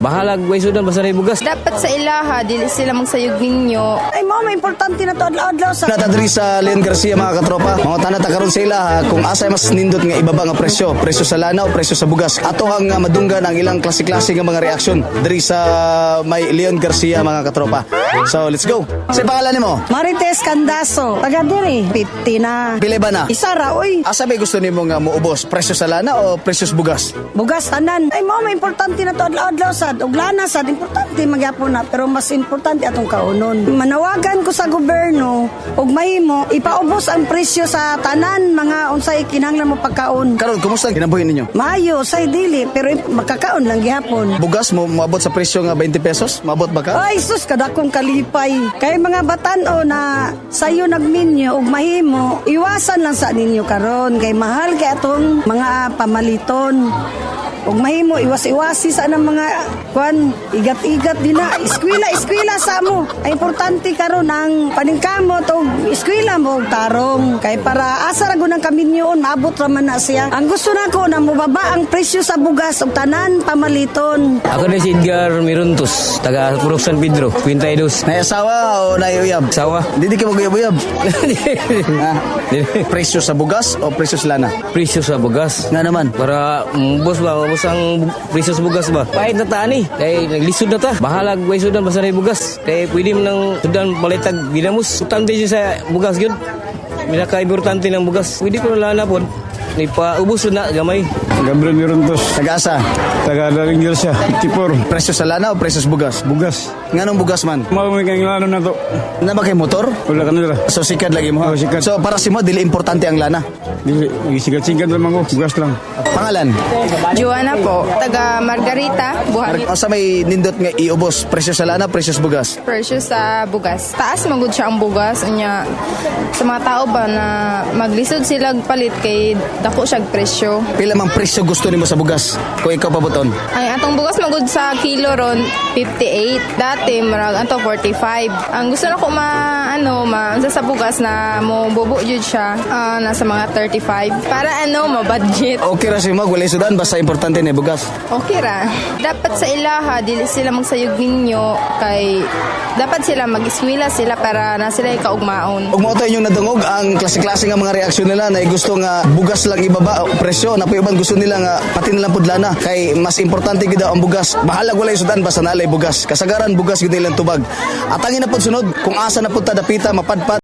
Bahalag way sudan basta na bugas. Dapat sa ilaha, dili sila magsayog ninyo. Ay mo, may importante na to adlaw-adlaw sa Nata diri sa Leon Garcia, mga katropa. Mga tana ta karon sa ila ha, kung asa mas nindot nga ibaba nga presyo, presyo sa lana o presyo sa bugas. Ato ang madunggan ang ilang klase-klase nga mga reaksyon diri sa may Leon Garcia, mga katropa. So let's go. Sa pangalan nimo? Marites Candaso. Taga diri, 50 na. Pila ba na? Isa ra oy. Asa may gusto nimo nga muubos, presyo sa lana o presyo sa bugas? Bugas tanan. Ay mo, may importante na to adlaw-adlaw sad. Ug lana sad importante magyapon na, pero mas importante atong kaunon. Manawagan ko sa gobyerno ug mahimo ipaubos ang presyo sa tanan mga unsay kinahanglan mo pagkaon. Karon, kumusta ang kinabuhi ninyo? Maayo say dili, pero makakaon lang gihapon. Bugas mo moabot sa presyo nga 20 pesos? Moabot ba ka? Ay sus, kadakong kalipay. Kay mga batan-o na sayo nagminyo ug mahimo, iwasan lang sa ninyo karon kay mahal kay atong mga pamaliton. Ug mahimo iwas-iwasi sa anang mga kwan, igat-igat din na. Eskwela, eskwela sa mo. Ay importante karon ang paningkamot og eskwela mo og tarong kay para asa ra gud ang kaminyoon, maabot ra man na siya. Ang gusto nako na mobaba ang presyo sa bugas ug tanan pamaliton. Ako na si Edgar Miruntos, taga Purok San Pedro, 52. Nay asawa o nay uyab? Asawa. Di ka maguyab-uyab. Ha? Presyo sa bugas o presyo sa lana? Presyo sa bugas. Nga naman. Para boss ba, ubos ang presyo sa bugas ba? Pahit na ta ani. Kay naglisod na ta. Bahalag way sudan basta na bugas. Kay pwede mo nang sudan palitag ginamos. Importante siya sa bugas gyud. Pinaka-importante ng bugas. Pwede ko na po. Ipaubos na gamay. Gabriel Mirontos, Taga-asa? Taga Daring Garcia, 54. Presyo sa lana o presyo sa bugas? Bugas. Nganong bugas man? Mao may kang lano na to. Na ba kay motor? Wala ka nila. So sikat lagi mo ha? Oh, sikat. So para si mo dili importante ang lana. Dili, sikat-sikat lang ko, bugas lang. Pangalan? Joanna po, taga Margarita, Buhangin. Asa may nindot nga iubos, presyo sa lana, presyo sa bugas? Presyo sa bugas. Taas magud siya ang bugas unya sa mga tao ba na maglisod sila palit kay dako siya presyo. Pila mang presyo gusto nimo sa bugas kung ikaw pabuton? Ang atong bugas magud sa kilo ron 58. Dati murag anto 45. Ang gusto na ko ma ano ma unsa sa bugas na mo bubo jud siya, nasa mga 35 para ano ma-budget. Okay ra si mo, walay sudan basta importante na bugas. Okay ra. Dapat sa ilaha dili sila magsayog ninyo kay dapat sila mag-eskwela sila para na sila kaugmaon. Ug mao to inyong nadungog ang klase-klase nga mga reaksyon nila na gusto nga bugas lang ibaba o presyo na uban gusto nila nga pati na lang pud lana kay mas importante gid daw ang bugas. Bahalag walay sudan basta nalay bugas. Kasagaran bugas gid ilang tubag. Atangin na pud sunod kung asa na pud ta dapita mapadpad.